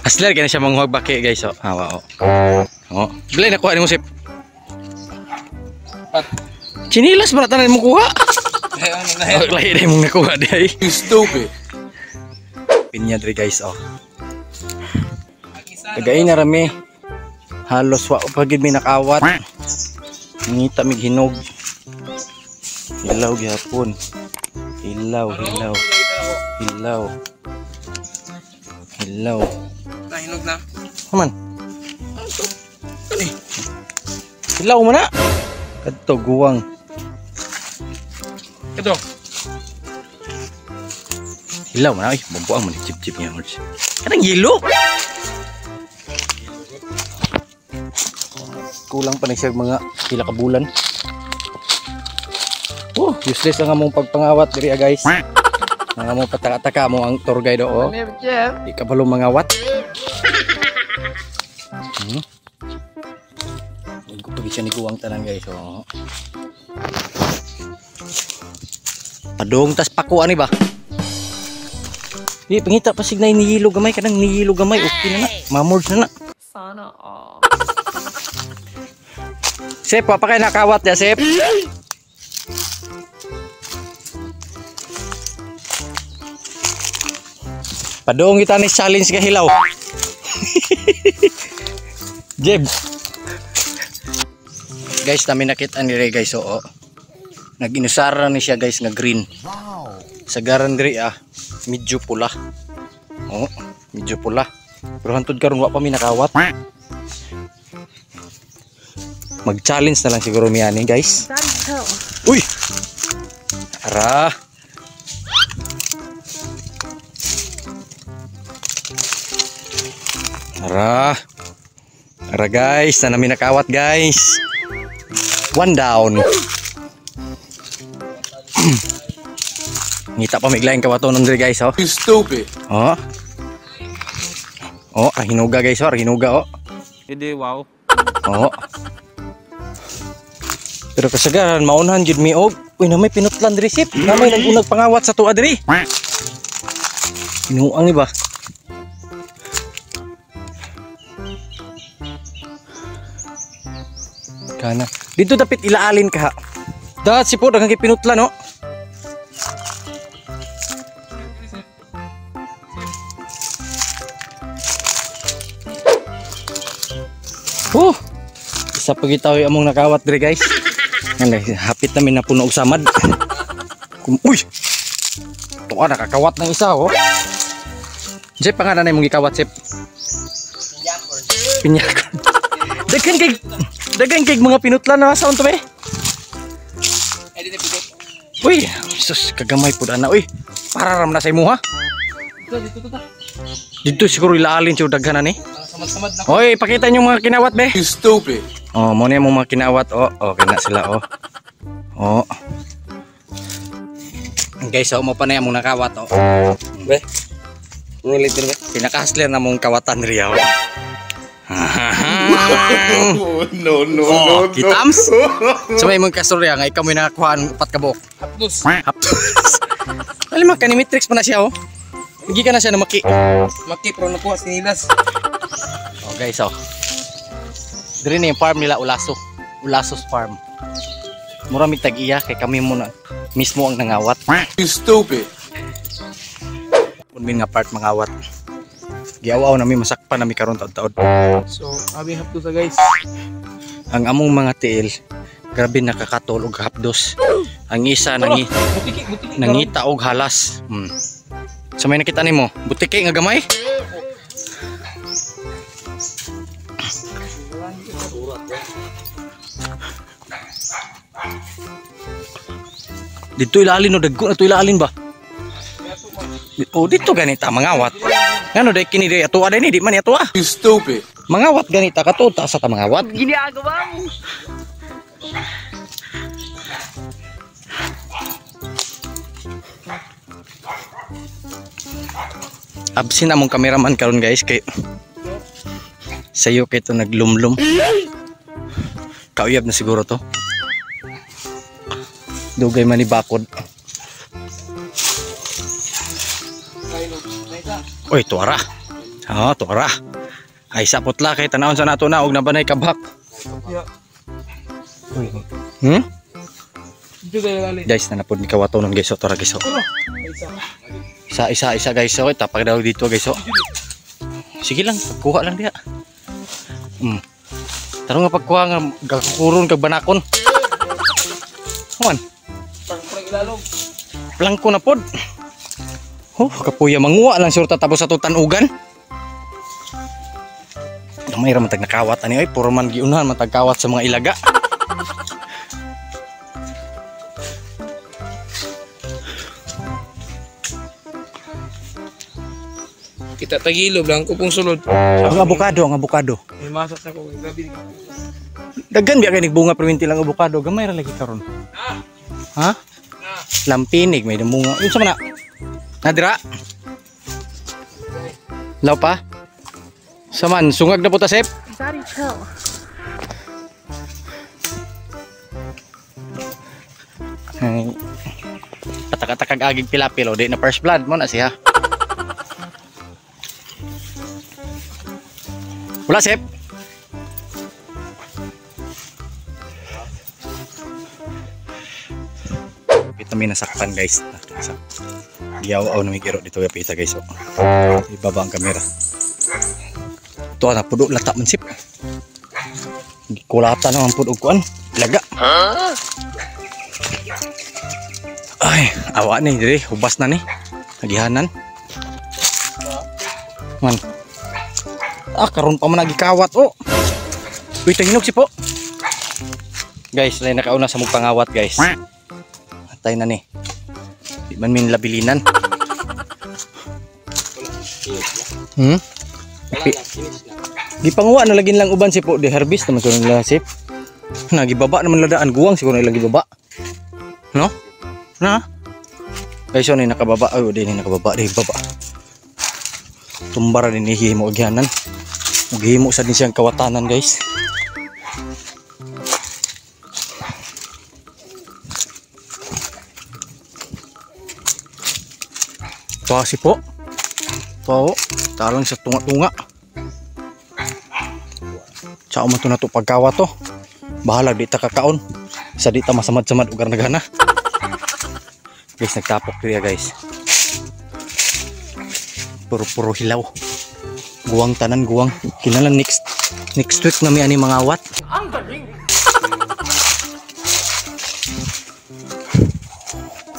Hustler kaya na siya manguhag baki, guys. Oh. Hawa, oh. Oh. Bilay nakuha ni mo, Sip? Chinilas ba na tanan mo kuha? Oh, lahi na mong nakuha di ay. You stupid. Pinya diri, guys, oh. Tagay na rami. Halos wa pa gid mi nakawat. Ngita mig hinog. Hilaw gyapon. Hilaw, hilaw. Hilaw. Hilaw. Nahinog na. Haman. Hilaw mo na. Kadto guwang. Ito. Hilaw man ay, bambuang man chip-chip niya. Kanang yelo. Kulang pa na siya mga pila ka bulan. Oh, useless ang among pagpangawat diri, ah, guys. Mga among pataka-taka mo ang tour guide, oh. Di ka balo mangawat. Pag siya ni guwang tanan, guys, oh. Padung tas pakuan ni ba? Di pangita pa signay ni yelo gamay, kanang ni yelo gamay, okay na na. Mamords na na. Sana all. Sep, pa kay nakawat ya, Sep. Padung kita ni challenge ka hilaw. Jeb. Guys, nami nakita ni Ray, guys, oo. Nag-inusara ni siya, guys, nga green. Wow. Sagaran diri, ah, medyo pula. Oh, medyo pula. Pero hantud karon wa pa mi nakawat. Mag-challenge na lang siguro mi ani, guys. Uy. Ara. Ara. Ara, guys, na nami nakawat, guys. One down. Ngita pa miglaing kawaton diri, guys, oh. You stupid. Oh. Oh, ang hinuga, guys, oh, ang hinuga, oh. Hindi, wow. Oh. Pero kasagaran maunhan jud mi og uy na may pinutlan diri, Sip. Na may nagunag pangawat sa tuwa diri. Inuang ni ba? Kana. Dito dapit ilaalin ka. Dahat si po daghang kay pinutlan, oh. Oh. Isa pa gitaw among nakawat diri, guys. Yan, guys, hapit namin na puno og samad. Uy! Tuwa nakakawat ng isa, oh. Jeff, pangalan na imong gikawat, Jeff? Pinyakon. Daghan kay mga pinutlan na sa unto be. Uy, sus, kagamay pud ana, uy. Para ram na sa imuha. Dito siguro ilaalin siya daghan ani. Samad-samad na. Hoy, pakita niyo mga kinawat be. You stupid. Oh, mo na yung mga kinawat, oh. Okay na sila, oh. Oh. Guys, oh, mo pa na yung mga nakawat, oh. Be. Ulit din be. Pinaka-hustler na mong kawatan riya, oh. Oh, no, no, Oh, kitams. So may mga kastorya nga ikaw may nakakuha ng upat ka buok. Hapdos. Hapdos. Alam mo, kanimetrics pa na siya, oh. Hindi ka na siya na maki. Maki pero nakuha sinilas. Oh, guys, oh. Diri na yung farm nila, Ulaso. Ulasos Farm. Mura mig tag-iya kay kami muna mismo ang nangawat. You stupid. Kun nga part mangawat. Giaw-aw nami masakpan nami karon taud-taud. So, abi hapdos, guys. Ang among mga tiil, grabe nakakatol og hapdos. Ang isa Butiki, butiki. nangita og halas. So may nakita nimo, butiki nga gamay. Dito ilalin no, dagko na to ilalin ba? Oh, dito ganita mangawat. Ngano day kini day atua day ni di man ni atua. You stupid. Mangawat ganita kato ta sa ta mangawat. Ginagawa mo. Absin among cameraman karon, guys, kay sayo kay to naglumlum. Kauyab na siguro to. Dugay man ni bakod. Oy, tuara. Oh, tora. Ay sa putla kay tanawon sa nato na og nabanay kabhak. Yeah. Hmm? Dito tayo lali. Guys, na napod ni kawato nun guys, oh, tora guys. Oh. Isa. Isa isa isa guys, oh, tapak daw dito guys, oh. Sige lang, pagkuha lang diha. Tarong nga pagkuha nga gakuron kag banakon. Human, Pang ilalom. plangko na pod. Oh, kapuya manguha lang surta tapos sa tanugan. Gamay ra man tag nakawat ani oy, puro man giunahan man tag kawat sa mga ilaga. Kita tagilo, blanco pong sulod. Ang abokado, ang abokado. May masak na ko. Grabe. Daghan biya kay bunga perminti lang abokado, gamay ra lagi karon. Ha? Lampinig may bunga. Unsa man na? Nadira? Law pa? Saman, sungag na po ta, Sep. Daddy, chill. Ay, Patak-atakag agig pilapil o di na first blood mo na siya. Wala, Sep. Pita may nasakpan guys. Giyaw-aw na may giro dito gapita guys. Oh. Ibaba ang kamera. Ito na pudo lata man sip. Kulata naman pud og kuan. Laga. Ay, awa ni dire, hubas na ni. Nagihanan. Man. Ah, karon pa man nagikawat oh. Uy, tahinog si po. Guys, lay nakauna sa mong pangawat guys. Atay na ni. Di man min labilinan. Hmm? Gipanguwa na lagin lang uban si po di harvest naman sunod nila sip. Nagibaba naman ladaan guwang siguro ilang gibaba. No? Na? Guys, yun ay nakababa. Ay, di ni nakababa. Di baba. Tumbara din hihimo agyanan. Maghimo sa din siyang kawatanan, guys. Pasi po. Po, talang sa tunga-tunga. Sao man to na to pagkawa to. Bahala di ta kakaon. Sa di ta masamad-samad ugar nagana. Guys, nagtapok diri guys. Puro-puro hilaw. Guwang tanan guwang. Kinalan next week na mi ani mangawat. Ang galing.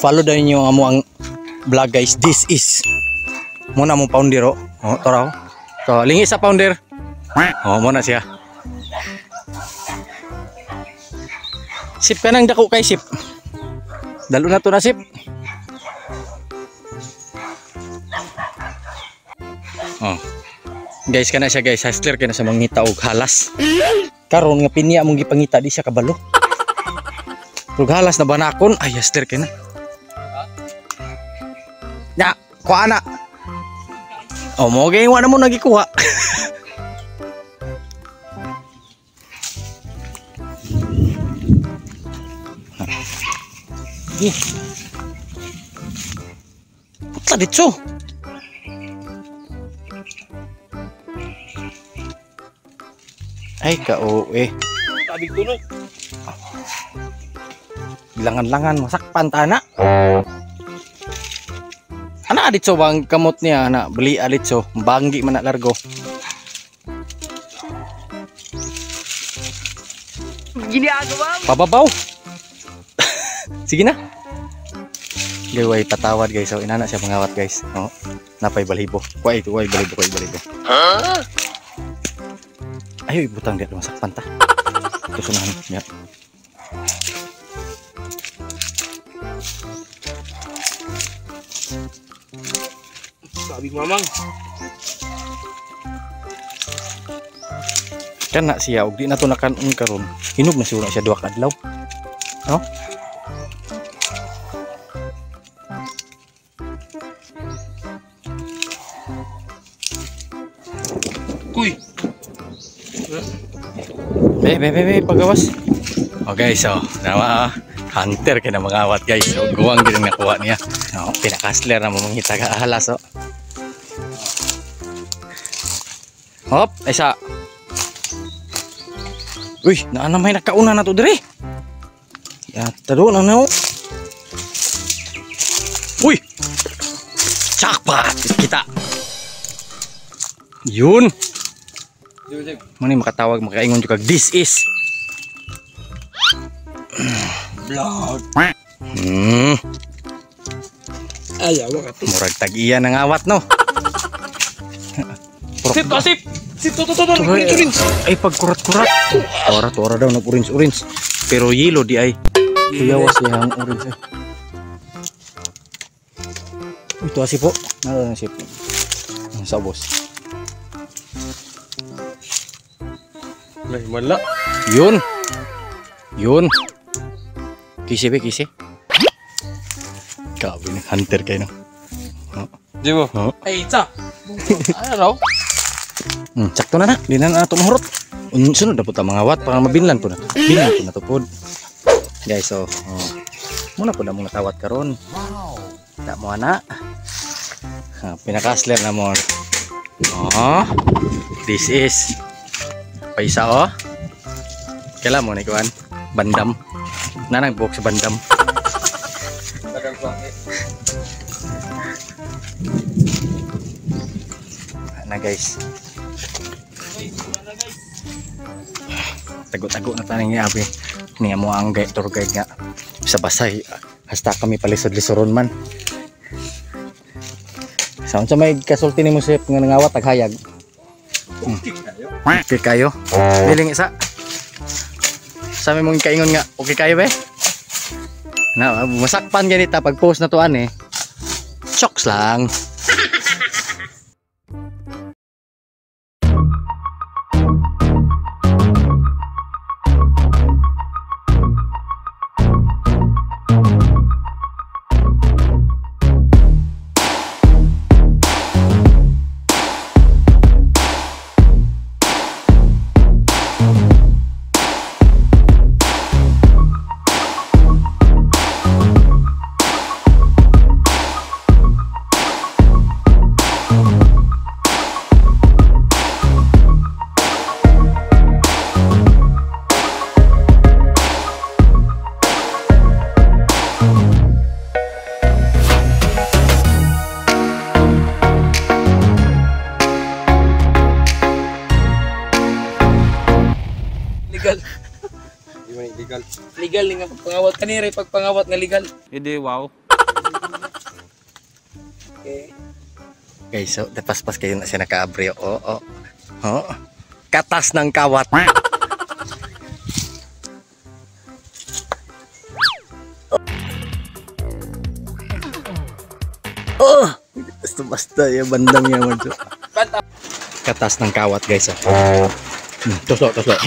Follow daw niyo amo ang vlog guys. This is mo na mong pounder oh. Oh, tara oh. So, lingi sa pounder. Oh, mo na siya. Sip ka nang dako kay sip. Dalo na to na sip. Oh. Guys, kana siya guys, hustler kay na sa mangita og halas. Karon nga pinya mong gipangita di siya kabalo. Ug halas na banakon, ay hustler kay na. Nya, kuha na. Oh, mo gay wa na mo nagikuha. Di. Putla dito. Ay ka eh. Tabig tunok. Bilangan-langan masakpan ta na. Ana aditso bang kamot niya ana beli aditso banggi man na largo. Ginagawa mo. Pababaw. Sige na. Gaway patawad guys. So inana siya mangawat guys. Oh, napay balibo. Kuay ito, kuay balibo, kuay balibo. Huh? Ayo ibutang dia masakpan ta. Ito sunahan niya. Sabi mamang. Kana siya og di na to nakan-on karon. Hinog na siguro siya duha ka adlaw. No? Kuy. Be, be, be, be, pagawas. Okay, so, nawa, hunter kay na mangawat guys. So, guwang din ang nakuha niya. No, pinakasler na mamangita ka halas, oh. Hop, isa. Uy, naa na may nakauna na to dire. Ya, tado na no. Uy. Jackpot kita. Yun. Mani makatawag makaingon jud kag this is vlog. Ay, awa ka. Murag tag-iya nang awat no. Sip, sip. Sip, to. Orange. Ay pagkurat-kurat. Tora daw nag orange. Pero yellow di ay. Kuyawa siyang orange. Uy, tuwa si po. Nalo na si po. Ang sabos. Ay, wala. Yun. Yun. Kisi be, kisi. Grabe na, hunter kayo no. Oh. Di mo? Oh. Ay, isa. Ano raw? Sakto na na. Di na na tumurot. Sunod na po ta mga wat. Para mabinlan po na. Binlan po na to po. Guys, so, oh. Muna po na mong natawat karon. Wow. Da mo ana. Ha, pinakasler na mo. Oh. This is paisa oh. Kailan mo ni kuan? Bandam. Nanang buhok sa bandam. Na guys. Tago-tago na tayo ni Abi. Niya mo ang guide, tour guide nga. Sa basay, hasta kami palisod-lisoron man. Sa unsa may kasulti nimo sip nga nangawat taghayag. Okay kayo. Biling isa. Sa may mong kaingon nga, okay kayo be? Na, masakpan ganita pag post na to ani. Chokes lang. Legal. Di man illegal. Legal nga pagpangawat kanira pagpangawat nga legal. Hindi, wow. Okay. Guys, so napaspas kayo na siya naka-abre. Oo. Oh. Katas ng kawat. Oh! Basta yung bandang niya man. Katas ng kawat, guys. Oh. Tuslo, tuslo.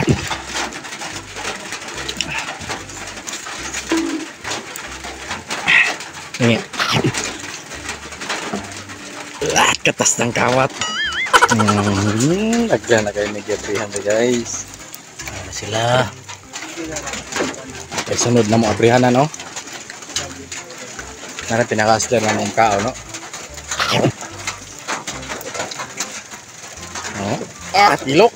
Ini. Katas ng kawat. Lagyan na kayo nag-abrihan na guys. Ano sila? Okay, sunod na mo abrihan na no? Nara pinakasler na mong kao no? Oh. Ah, tilok!